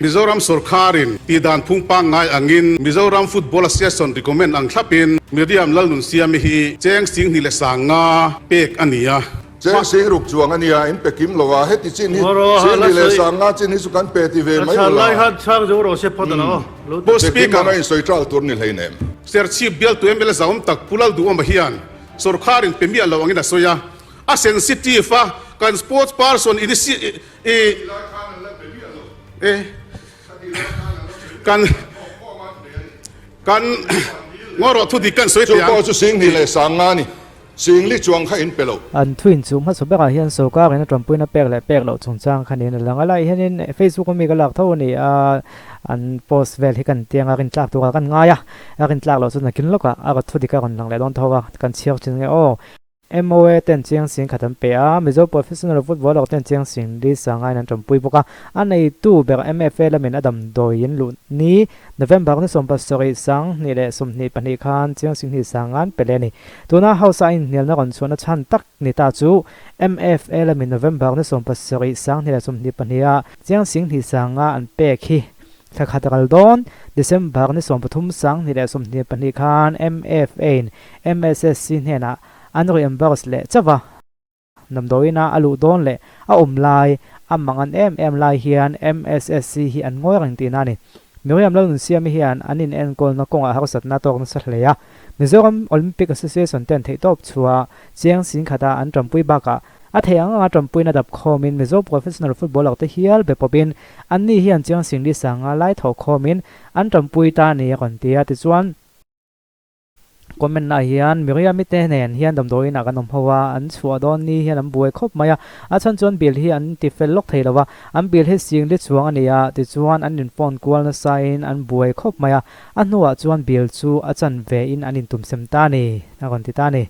Mizoram sawrkharin tihdan phung pangngai angin Mizoram Football Association recommend ang thlapin Miriam Lalnunsiami hi cheng 25 pek a ni a. Cheng sing ruk chuang a nia, in pe kim lo a, heti chin hi 25 chin hi chu kan pe ti ve mai ula. Pu Pe kim Speaker. anga insawi ṭal tur ni hleinem. Serchhip bialtu mla zahawm tak Pu Lalduhawma hian sawrkharin pe miah lo angin a sawi a, a sensitive a, kan sports person inisi. I e kan kan ngaw rawh thu dik kan sawi Chu pawh chu 25 a ni. Singli chuang kha in pe lo. An thu inchuh hmasa berah hian sorkar in a tanpuina pek leh pek loh chungchang kha niin a lang a. Lai hianin Facebook a mi ka lak tho a ni a, an post vel hi kan tiang a rintlak turah kan ngai a, a rintlak loh chu nakin lawkah a thu dik a rawn lang leh dawn tho a, kan chhiar thin nge aw. MOA ten chiang sing khat an pe a, Mizo professional footballer ten chiang sing li sangain an tanpui bawk a. A neitu ber MFA lamin a damdawiin luh ni November ni 17 2024 khan chiang sing hnih sangan pe leh a ni. Tuna House a inhnialna rawn chhuahna chhan tak ni ta chu MFA lamin November ni 17 2024 a chiang sing hnih sanga an pek hi thla khat ral dawn. December ni 13 2022 khan MFA-in MSSC hnenah an reimburse leh chauh a, damdawiina a luh dawn leh a awm lai, a mang an em em lai hian MSSC hi an ngawi reng tihna a ni. Miriam Lalnunsiami hian an inenkawlna kawngah harsatna a tawk nasa hle a, Mizoram Olympic Association ten theihtawp chhuah chiang singkhata an tanpui bakah a theih ang anga tanpuina dap khawmin Mizo professional footballer te hial be pawpin anni hian chiang singli sanga lai thawh khawmin an tanpui ta a ni a rawn ti a, tichuan, Comment ah hian Miriam-i te nen hian damdawiin ah kan awm ho a, an chhuah dawn ni hian an buai khawp mai a, a chhan chuan bill hi an ti fel lawk thei lo va, an bill hi singli chuang a ni a, tichuan an in phone kual nasa in an buai khawp mai a, a hnuah chuan bill chu a chan ve in an intum sem ta a ni, a rawn ti ta a ni.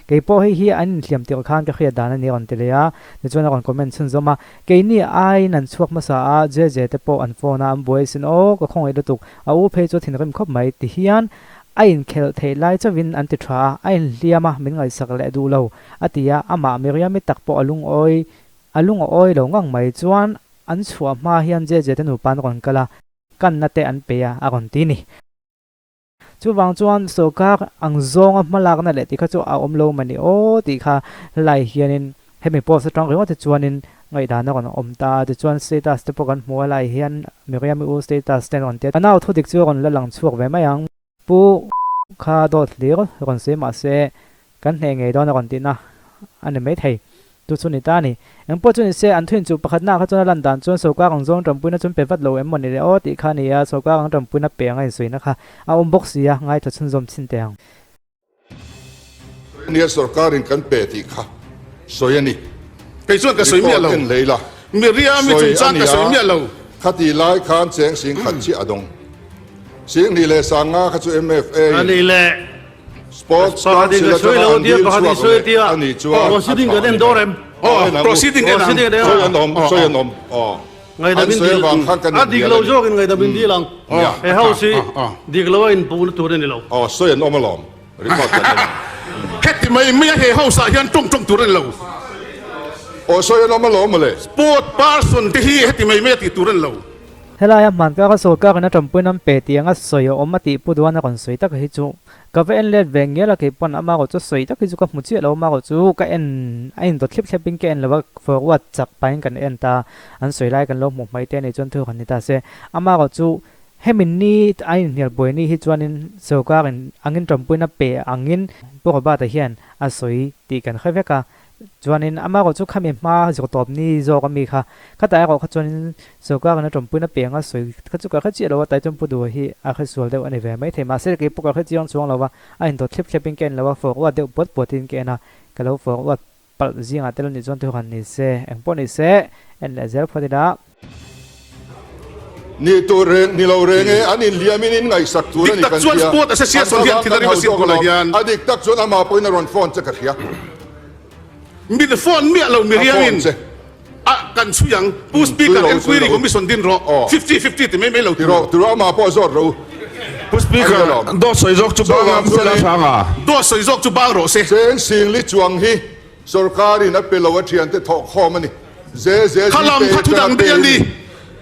Kei pawh hei hi an inhliam tirh khan ka hriat dan a ni a rawn ti leh a, tichuan a rawn comment chhunzawm a, Keini aiin an chhuak hmasa a, JJ te pawh an phone a, an buai sin aw, ka khawngaih lutuk, a u phei chu a thinrim khawp mai ti hian a inkhelh theih lai chauhin an ti tha a, a inhliam a, min ngaihsak leh duh lo a ti a, amah Miriam-i tak pawh a lungawi a lung a awi lo ngang mai chuan an chhuah hma hian JJ te nupa an rawn kal a, kanna te an pe a, a rawn ti ni. Chuvang chuan sawrkar ang zawnga hmalakna leh tih kha chu a awm lo mah ni aw tih kha helai hianin hemi post atang ringawt hi chuanin ngaihdan a rawn awm ta a, tichuan status te pawh kan hmu a helai hian Miriam-i u status te an rawn ti a, a nau thudik chu a rawn la lang chhuak ve mai ang. Pu kha dawt hlir rawn sawi mahse Kan hneh ngei dawn a rawn tihna a ni maithei. Chu chu ni ta a ni. Eng pawh chu ni se, an thuin chu pakhatna ah kha chuan a lan dan chuan sawrkar ang zawng tanpuina chu an pe vat lo em maw ni le aw tih kha a ni a, sawrkar ang tanpuina pe anga insuihna kha a awm bawk si a, ngaithla chhunzawm chhin teh ang. Nia sawrkarin kan pe tih kha sawi a ni. Kei chuan ka sawi miah lo. Report en lei la. Miriam-i Sawi a chungchang ni ka sawi a, miah lo. Khati lai khan cheng 10,000 chiah a dawng. 25,000 kha chu MFA in. A ni le. Sports Council atanga an dil chhuak leh a nih chuan a tha a ni mai. Proceeding en ang. Sawi an awm, sawi an awm. An sawi avang khan kan inhnial a ni. Aw, sawi an awm alawm. Record kan en ang. Heti mai mai a he house ah hian tawng tawng tur a ni lo. Aw, sawi an awm alawm mawle. Sport person te hi heti mai mai a tih tur a ni lo. Helaia hmankar a sawrkarin a tanpui nan pe tih anga sawi a awm a tih pu duan a rawn sawi tak hi chu ka va en let ve ngial a kei pawn ama erawh chu sawi tak hi chu ka hmu chiah lo ama erawh chu ka en a indawt thlep thlep in ka en lo a forward chak pahin kan en ta an sawi lai kan lo hmuh hmai te a nih chuan thu han ni ta se ama erawh chu hemi ni a inhnial buai ni hi chuanin sawrkarin angin tanpuina pe angin Pu Robert-a hian a sawi tih kan hre vek a Chuanin amah erawh chu khami hma zir tawp ni zawk a mi kha. Khatah erawh kha chuanin sawrkarin a tawmpuina piang a sawi kha chu ka hre chiah lo a, tai chuan Pu Duha hi a hre sual deuh a ni ve maithei. Mahse kei pawh ka hre chiang chuang lo va, a indawt thlep thlepin ka en lo a, forward deuh puat puatin ka en a, ka lo forward palh zingah tel a nih chuan thuhan ni se, eng pawh ni se, en leh zel phawt ila. Ni tur reng, ni lo reng e, an inhliamin in ngaihsak tur a ni Dik tak kan chuan tia. Sport Association An hian thlavang thil kan a hau rim asin zawk tunah alawm. hian. A dik tak chuan amah pawhin a rawn phone che ka hria. Min phone miah lo A Miriam-in phone che. a kan chhui ang. Pu Chhui Speaker rawh u, chhui Enquiry rawh u. Commission din rawh. Aw. Fifty fifty ti mai mai lo Ti tur. rawh, ti rawh amah pawh zawt rawh u. Pu A ni Speaker, alawm. dawt sawi zawk chu bang Chuvang ang sela chuanin hrang a. Dawt sawi zawk chu bang rawh se. Cheng Singli chuang hi Sorkarin a pe lo a thiante thawh khawm a ni. Ze ze Kha lam GPay kha thu atanga dang daih a pay ni. a ni.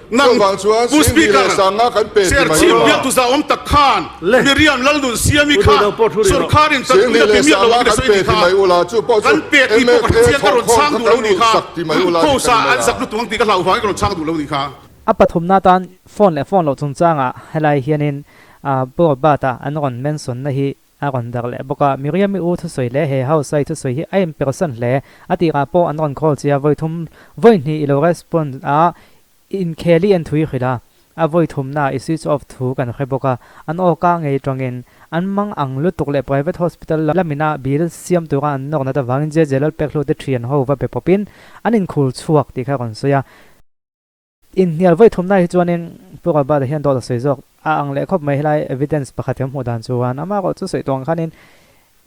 Nang Chuvang chuan Pu Singh ni Speaker, leh Sanga kan pe ti mai Serchhip ula. biaktu zahawm tak khan Le. Miriam Lalnunsiami Pu kha Duhlo pawh thu rih rawh. sorkarin Singh ni tanpuina leh pe miah lo Sanga angin a kan sawi pe ni ti kha. mai ula, chu pawh chu Kan pe tih pawh ka MFA hrechiang ka rawn thawkkhawm chhang kha duh kan lo ni kha. rulhsak ti mai ula ti House kan ah ni mai an a. zak lutuk ang tih ka hlauh vangin ka rawn chhang duh lo ni kha. A pathumna atan phone leh phone loh chungchangah helai hianin Pu Robert-a an rawn mention na hi a rawn darh leh bawk a. Miriam-i u thusawi leh he house a i thusawi hi a inpersan hle. A tirah pawh an rawn call che a, vawi thum vawi hnih i lo respond a, inkhel i en thui hrilh a. A vawi thumnaah i switch off thu kan hre bawk a, an aw ka ngei tangin an mang ang lutuk leh private hospital lamina bill siam tura an nawr nat avangin JJ Lalpekhlute thian ho va be pawpin an inkhul chhuak tih kha a rawn sawi a. Inhnial vawi thumna hi chuanin Pu Robert-a hian dawt a sawi zawk a ang leh khawp mai helai evidence pakhat kan hmuh dan chuan amah erawh chu sawi tawh ang khanin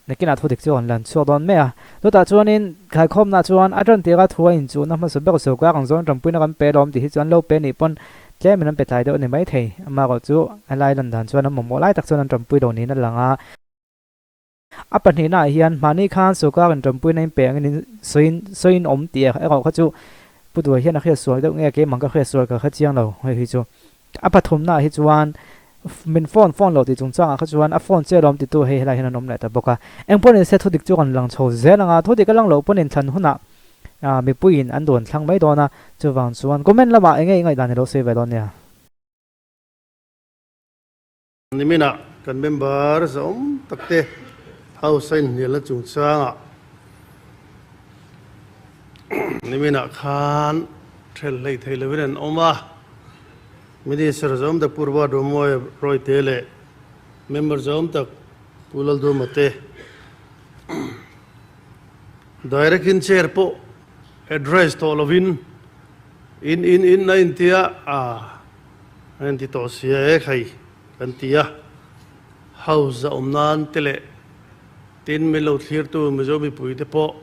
nakinah thu dik chu a rawn lan chhuak dawn mai a. Chutah chuanin khaikhawmna chuan a tan tira thu a inchuhna hmasa ber sawrkar ang zawn tanpuina kan pe lawm tih hi chuan lo pe nih pawn tlemin an pe tlai deuh a ni maithei. Amah erawh chu helai lan dan chuan an mamawh lai tak chuan an tanpui lo niin a lang a. A pahnihnaah hian mahni khan sawrkarin tanpuina in pe angin in sawiin sawiin awm tih erawh kha chu Pu Duai hian a hriat sual deuh nge keimah ka hriat sual ka hre chiang lo hei hi chu. A pathumnaah hi chuan min phone phone lo tih chungchangah kha chuan a phone che lawm titu hei helai hian an awm leh ta bawk a. Eng pawh nise thudik chu rawn lang chho zel ang a, thudik a lang loh pawhin thlan hunah mipuiin an duan thlang mai dawn a, chuvang chuan comment lamah enge i ngaihdan i lo sawi ve dawn nia. Niminah kan member zawm takte House a inhnialna chungchangah niminah khan ṭhel hlei thei lovin an awm a. Minister zawm tak Pu Robert Romawia Rawite leh member zawm tak Pu Lalduma te direct in chair pawh address tawh lovin in in in a intia a. A inti tawh sia e khai kan ti a, House a awm nan te leh tin min lo thlirtu Mizo mipui te pawh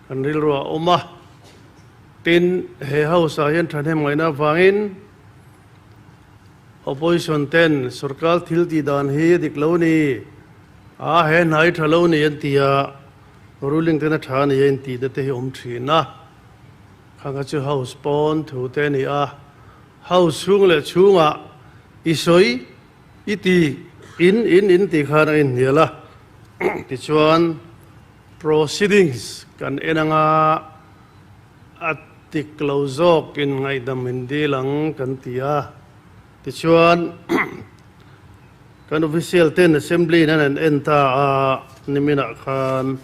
kan rilru a awm a, tin he House ah hian thahnem ngaihna avangin Opposition ten sorkar thil tih dan hi a dik lo ni, a he hna hi tha lo ni an ti a, ruling ten a tha ni a intihna te hi a awm thin a. Khang kha chu house pawn thu te a ni a, house chhung leh chhungah i sawi, i ti, in, in, in tih khan a inhnial a. Tichuan proceedings kan en anga a tik lo zawk in ngaihdam in dil ang kan ti a. Tichuan kan official ten assembly in an han en ta a, niminah khan.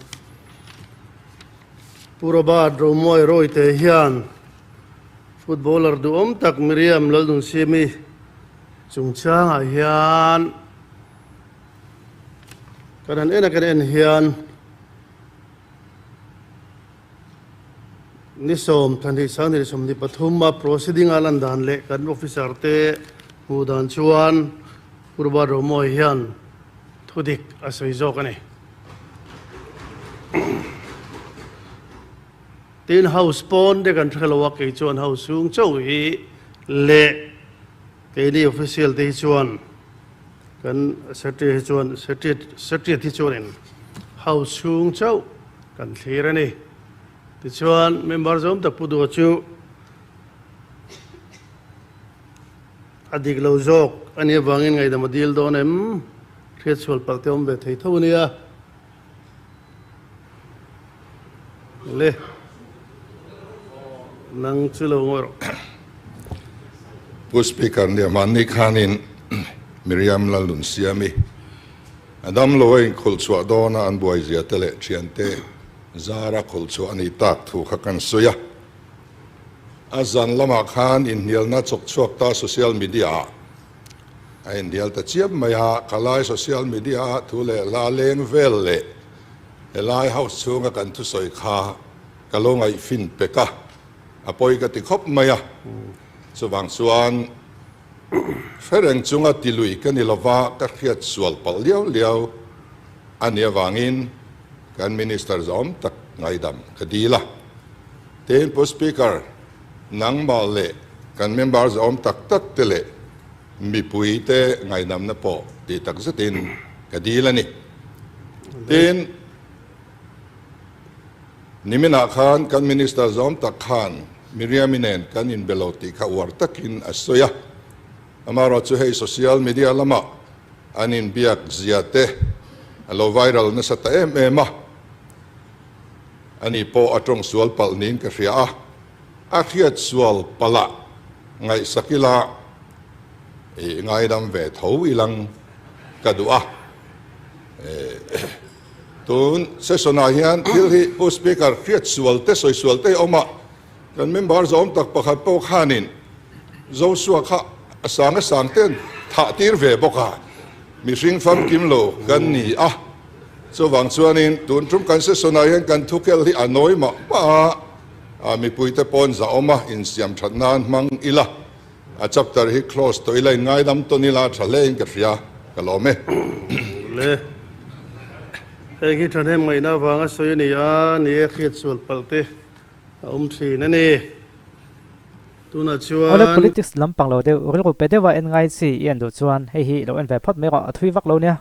Pu Robert Romawi Rawite hian footballer duhawm tak Miriam Lalnunsiami chungchangah hian kan han en a kan en hian ni sawm thlanhnih sanghnih 23 a proceeding a lan dan leh kan officer te hmuh dan chuan Pu Robert Romawi hian thudik a sawi zawk a ni. Tin house pawn te kan hre lo a, kei chuan house chhung chauh hi leh keini official te hi chuan kan secretary hi chuan secretary hi chuanin house chhung chauh kan thlir a ni. Tichuan member zawm tak Pu Duha chu a dik lo zawk a nih avangin ngaihdam a dil dawn em? Hriatchhual palh te awm ve thei tho a nia. Le. Nang chu lo ngawi rawh. Pu Speaker nia hmanni khanin Miriam Lalnunsiami a damlo a inkhulh chhuah dawna an buaizia te leh thiante zara khulh chhuah a nih tak thu kha kan sawi a. A zan lamah khan inhnialna chawk chhuak ta social media ah a inhnial ta chiam mai a, khalai social media ah thu leh hla leng vel leh helai house chhunga kan thusawi kha ka lo ngaihfin pek a, a pawi ka ti khawp mai a, chuvang chuan hre reng chunga ti lui ka ni lova ka hriat sual palh liau liau a nih avangin kan minister zawm tak ngaidam ka dil a. Tin, Pu Speaker, nangmah leh kan member zawm tak tak te leh mipui te ngaihnamna pawh tih tak zetin ka dil a ni. Tin, niminah khan kan Minister zawm tak khan Miriam-i nen kan inbe lo tih kha uar takin a sawi a. Amaherawhchu hei social media lamah an inbiak zia te a lo viral nasa ta em em a. Ani pawh a tawng sual palh niin ka hria a, a hriat sual palh ah ngaihsak ila i ngaidam ve tho ilang ka duh a. Tun session ah hian thil hi Pu Speaker hriat sual te sawi sual te hi a awm a, kan member zawm tak pakhat pawh khanin Joshua kha a sang a sang ten thah tir ve bawk a, mihring famkim lo kan ni a, chuvang chuanin tun tum kan session ah hian kan thukel hi a nawi mah mah a, mipuite pawn zahawm a insiam that nan hmang ila. A chapter hi close tawh ila in ngaidam tawn ila tha hle in ka hria, ka lawm e. Le. Heng hi thahnem ngaihna avanga sawi a ni a, ni e hriat sual palh te a awm thin a ni. Tunah Awle chuan. Politics lampang lo deuh, rilru pe deuha en ngai chi i en duh chuan hei hi lo en ve phawt mai rawh, a thui vak lo nia.